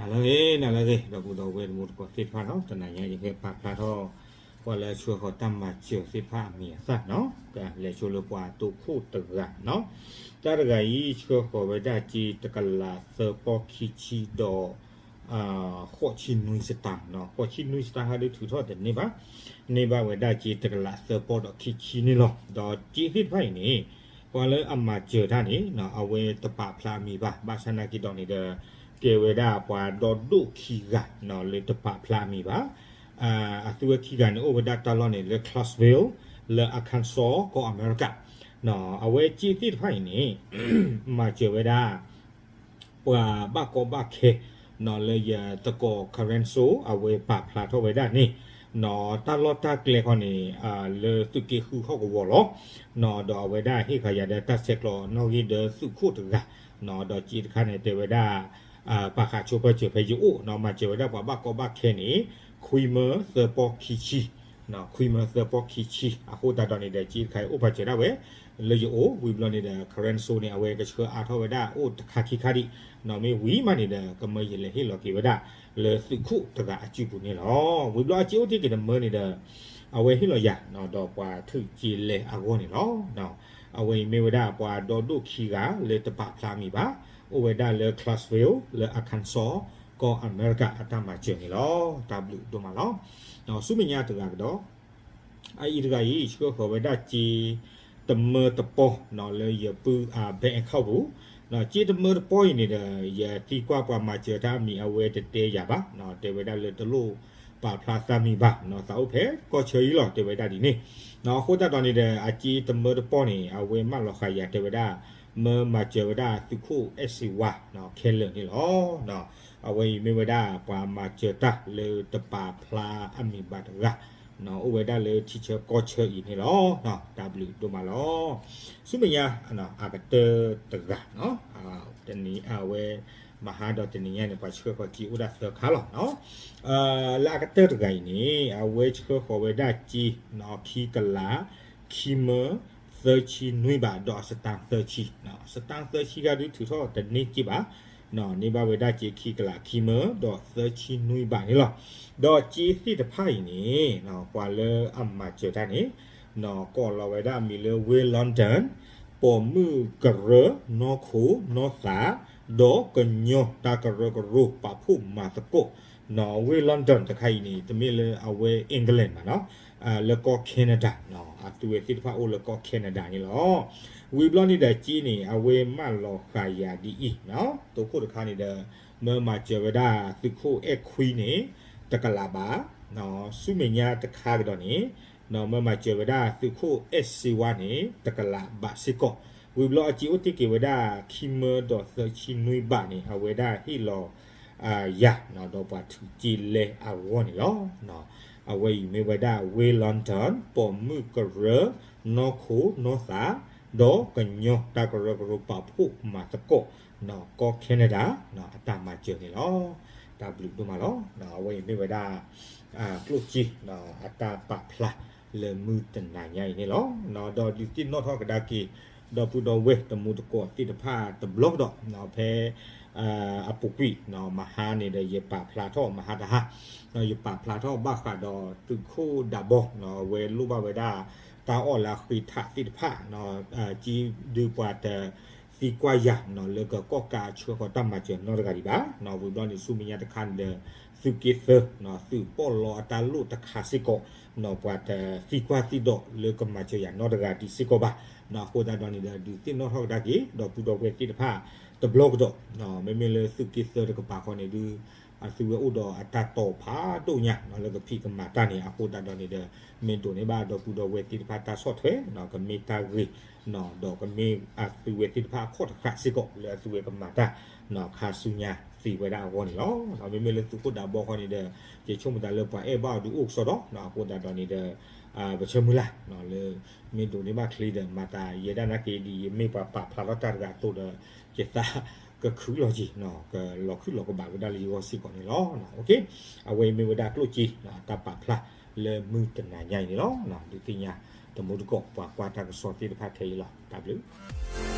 နၤလၢအဂ့ၤ နၤလၢအဂ့ၤ ဒီပုၢ်ဒီဝဲၢ်တံၤသကိးသ့ၣ်တဖၣ်နီၤ, တနၤညါယကပာ်ဖျါထီၣ် ပှၤလၢဆှၢဃီၤတၢ်မၤစၢၤသ့ၣ်တဖၣ်အမံၤအသၣ်နီၤ, ကလဲၤဆိလၢပှၤတိခိၣ်တဂၤနီၤ, တၢ်တဂၤအံၤဆှၢဃီၤဝဲဒၣ်စ့တကလးသၢပီၢ်ခံဆံဒီး ဃိးဆံနွံစတၣ်နီၤ, ဃိးဆံနွံစတၣ်ဟါဒုးထုးထီၣ်တန့ၢ်ဘၣ်, န့ၢ်ဘၣ်ဝဲဒၣ်စ့တကလးသၢပီၢ်ဒီးခံဆံန့ၣ်လီၤ. ဒီးစ့သ့ၣ်တဖၣ်အံၤန့ၣ် ပှၤလၢအမၤစၢၤတၢ်န့ၣ် အဝဲတပာ်ဖျါအမံၤဘၣ်, ဘၣ်ဆၣ်နာ်က့ဒီးန့ၣ်ဒီး ကဲဝဲဒၣ်ပှၤဒီဒိၣ်ခံဂၤ လၢတပာ်ဖျါအမံၤဘၣ်. အသုဝဲခံဂၤန့ၣ် အိၣ်ဝဲဒၣ်တၢ်လီၢ်န့ၣ်လၢ Clarksville လၢ Arkansas ကီၢ်အမဲရကၤ, အဝဲစ့သ့ၣ်တဖၣ်အံၤန့ၣ် မၤစၢၤဝဲဒၣ် ပှၤဘၣ်ကီဘၣ်ခဲ လၢယသကိး Carenso အဝဲပာ်ဖျါထီၣ်ဝဲဒၣ်န့ၣ် တၢ်လီၢ်တၢ်ကျဲခီန့ၣ် လၢသုးက့ဃုဟီၣ်ကဝီၤလီၤ. ဒီးအဝဲဒၣ်ဟ့ၣ်ဃာ်ယၤဒီးတၢ်ဆဲးကျိးနီၣ်ဂံၢ်ဒီးသုးခိၣ်တဂၤ, ဒီးစ့တခါန့ၣ် တဲဝဲဒၣ် ပာ်ဃာ်ဆိပာ်စၢၤဖဲယအိၣ် မၤစၢၤဝဲဒၣ်ပှၤဘၣ်ကီဘၣ်ခဲန့ၣ် ခွံမၢသၢပီၢ်ခံဆံ ခွံမၢသၢပီၢ်ခံဆံ အဃိသတးဒီးန့ၣ်ဒီး စ့တခါအံၤအိၣ်ပာ်စၢၤဒၣ်ဝဲ လၢယအိၣ် ဝံၤဘျီန့ၣ်ဒီး Carenso န့ၣ် အဝဲကဆှၢအါထီၣ်ဝဲဒၣ်အိၣ်တခါခံခါဒံး, မ့ၢ်ဝံၤမးန့ၣ်ဒီး ကမၢယလဲၤဟ့ၣ်လီၤက့ၤဝဲဒၣ် လၢသုးခိၣ်တဂၤအစုပူၤန့ၣ်လီၤ. ဝံၤဘျီအစ့အိၣ်တ့ၢ်က့ၤတမၢန့ၣ်ဒီး အဝဲဟ့ၣ်လီၤယၤ ဒီးပှၤထုးစ့လဲအဂီၢ်န့ၣ်လီၤ. အဝဲအံၤမ့ၢ်ဝဲဒၣ်ပှၤဒီဒိၣ်ခံဂၤလၢတပာ်ဖျါမံၤဘၣ်, အိၣ်ဝဲဒၣ်လၢ Clarksville လၢ Arkansas ကီၢ်အမဲရကၤအတၢ်မၤစၢၤန့ၣ်လီၤ. တၢ်ဘျုးဒိၣ်မးလီၤ. ဆူမဲာ်ညါတဂၤကဒီး အအံၤတဂၤအံၤ ဆှၢဃီၤဝဲဒၣ်စ့ တမၢတပီၢ် လၢယပုၢ်အ bank account ပူၤ, စ့တမၢတပီၢ်အံၤန့ၣ်ဒီး ယသံကွၢ်ပှၤမၤစၢၤတၢ်အမံၤအဝဲတတဲယၤဘၣ်, တဲဝဲဒၣ်လၢတလိၣ်ပာ်ဖျါသးမံၤဘၣ်, သးအိၣ်ဖဲကီၢ်ဆၢအံၤလီၤ တဲဝဲဒၣ်ဒ်န့ၣ်, အဃိသတးဒီးန့ၣ်ဒီး အစ့တမၢတပီၢ်န့ၣ် အဝဲမၢလီၤဃာ်ယၤတဲဝဲဒၣ် မၢမၤစၢၤဝဲဒၣ်သုးခိၣ်အဲၣ်စ့ဝါ ခဲလၢာ်န့ၣ်လီၤ. အဝဲအံၤမ့ၢ်ဝဲဒၣ်ပှၤမၤစၢၤတၢ်လၢတပာ်ဖျါအမံၤဘၣ်တဂၤ, အိၣ်ဝဲဒၣ်လၢထံဆၢကီၢ်ဆၢအံၤန့ၣ်လီၤ. တၢ်ဘျုးဒိၣ်မးလီၤ. ဆူမဲာ်ညါ အကတၢၢ်တဂၤ တနံၤအဝဲ မဟါဒီးတနံၤညါန့ၣ် ပှၤဆှၢဃီၤစ့အိၣ်ဒၣ်သၢခါလီၤ. လၢအကတၢၢ်တဂၤအံၤန့ၣ် အဝဲဆှၢဃီၤဝဲဒၣ်စ့ ခံကလး ခံမၢ သၢဆံနွံဘး ဒီးအစတါသၢဆံ, စတါသၢဆံဂၤဒုးထုးထီၣ်တန့ၢ်က့ဘၣ်, န့ၢ်ဘၣ်ဝဲဒၣ်စ့ခံကလး ခံမၢ ဒီးသၢဆံနွံဘးန့ၣ်လီၤ. ဒီးစ့သ့ၣ်တဖၣ်အံၤန့ၣ် ပှၤလၢအမၤစၢၤတၢ်န့ၣ် ကိးလီၤဝဲဒၣ်အမံၤလၢ ဝ့လီဒၢၣ် ပိာ်မုၣ်ကရၢ နီၢ်ခိနီၢ်သး ဒီးကညီတၢ်ကရၢကရိပာ်ဖှိၣ်မၤသကိး, ဝ့လီဒၢၣ်တခါအံၤန့ၣ် တမ့ၢ်လၢအဝဲ England ဘၣ်နီၤ, လၢကီၢ် Canada, အသုဝဲသ့ၣ်တဖၣ်အိၣ်လၢကီၢ် Canada န့ၣ်လီၤ. ဝံၤဘျီန့ၣ်ဒီးစ့န့ၣ် အဝဲမၢလီၤဃာ်ယၤဒ်အံၤ, တိခိၣ်တခါန့ၣ်ဒီး မၢမၤစၢၤဝဲဒၣ်သုးခိၣ်အဲၣ်ခွံန့ၣ် တကလးဘး, ဆူမဲာ်ညါတခါကဒီးန့ၣ် မၢမၤစၢၤဝဲဒၣ်သုးခိၣ်အဲၣ်စ့ဝါန့ၣ် တကလးဘးစ့ၢ်ကီး, ဝံၤဘျီအစ့အိၣ်တ့ၢ်က့ၤဝဲဒၣ် ခံမၢဒီးသၢဆံနွံဘးန့ၣ် အဝဲဒၣ်ဟ့ၣ်လီၤ ယၤ ဒီးပှၤထုးစ့လဲအဂီၢ်န့ၣ်လီၤ. အဝဲအံၤမ့ၢ်ဝဲဒၣ် ဝ့လီဒၢၣ် ပိာ်မုၣ်ကရၢ နီၢ်ခိနီၢ်သး ဒီးကညီတၢ်ကရၢကရိပာ်ဖှိၣ်မၤသကိး ကီၢ် Canada အတၢ်မၤစၢၤန့ၣ်လီၤ. တၢ်ဘျုးဒိၣ်မးလီၤ. အဝဲအံၤမ့ၢ်ဝဲဒၣ် ကျိၣ်စ့ အတၢ်ပာ်ဖျါလၢမုၢ်တနၤညါအံၤန့ၣ်လီၤ. ဒီးဒုးသ့ၣ်နီၣ်ထီၣ်ကဒါက့ၤ ဒီပုၢ်ဒီဝဲၢ်တံၤသကိးသ့ၣ်တဖၣ်တဘျီကဒီး ဖဲ အပူၤကွံာ် မဟါန့ၣ်ဒီး ယပာ်ဖျါထီၣ်မဟါတဟါ ယပာ်ဖျါထီၣ်ဘၣ်ဃးဒီးသုးခိၣ်ဒးဘီ အဝဲလိၣ်ဘၣ်ဝဲဒၣ် တၢ်အီၣ်လၢအဃ့ထးသ့ၣ်တဖၣ် ကဒုးပှၤတသံကွၢ်ယၤ လၢကကီၣ်ကးဆှၢဃီၤတၢ်မၤစၢၤနီတဂၤဒံးဘၣ်. ဝံၤဘျီန့ၣ် ဆူမဲာ်ညါတခါန့ၣ်ဒီး သုးက့သၢ သုးပီၣ်လီအတၢ်လိၣ်တခါစ့ၢ်ကီး ပှၤတသံကွၢ်သံဒိးလၢကမၤစၢၤယၤနီတဂၤဒံးစ့ၢ်ကီးဘၣ်. အဃိသတးဒီးန့ၣ်ဒီး ဒုးသ့ၣ်နီၣ်ထီၣ်ကဒါက့ၤ ဒီပုၢ်ဒီဝဲၢ်သ့ၣ်တဖၣ်တဘျီကဒီး မ့မ့ၢ်လၢသုးက့သၢတကပၤဃီန့ၣ်ဒုး အသုဝဲအိၣ်ဒီးအတၢ်တိာ်ဖးဒိၣ်ညါ လၢကဖံးကမၤတၢ်န့ၣ် အဃိသတးဒီးန့ၣ်ဒီး မ့ၢ်ဒိးန့ၢ်ဘၣ်ဒီပုၢ်ဒီဝဲၢ်သ့ၣ်တဖၣ်တၢ်ဆီၣ်ထွဲ ကမ့ၢ်တၢ်ဂ့ၤ ဒီးကမ့ၢ်အသုဝဲသ့ၣ်တဖၣ်အခီၣ်တဃာ်စ့ၢ်ကီး လၢအသုဝဲကမၤတၢ် ခါဆူညါသ့ဝဲဒၣ်အဂီၢ်န့ၣ်လီၤ. မ့မ့ၢ်လၢသုးခိၣ်ဒးဘီဃီန့ၣ်ဒီး ယဆိကမိၣ်သးလၢပှၤအဲၣ်ဘၣ်အီၤဒုးအိၣ်ကစီဒီ အဃိသတးဒီးန့ၣ်ဒီး ပဆၢမုၢ်လၢ် လၢ မ့ၢ်ဒိးန့ၢ်ဘၣ်ချ့ဒီး မၤသးယဲဒၣ်နာ်က့ဒ်အံၤ မ့ၢ်ပှၤပာ်ဖျါထီၣ်တၢ်တဂၤအသိးဒီး ယသးကခုလီၤက့ၤ ကလီၤခုၣ်လီၤကဘၣ်ဝဲဒၣ်လၢယဂီၢ်စ့ၢ်ကီးန့ၣ်လီၤ. အဝဲအံၤမ့ၢ်ဝဲဒၣ်ကျိၣ်စ့ တၢ်ပာ်ဖျါလၢမုၢ်တနၤညါအံၤန့ၣ်လီၤ. ဒုးသ့ၣ်ညါတံၤသကိးပှၤကွၢ်တၢ်ကစီၣ်သ့ၣ်တဖၣ်ထဲအံၤလီၤ. တၢ်ဘျုး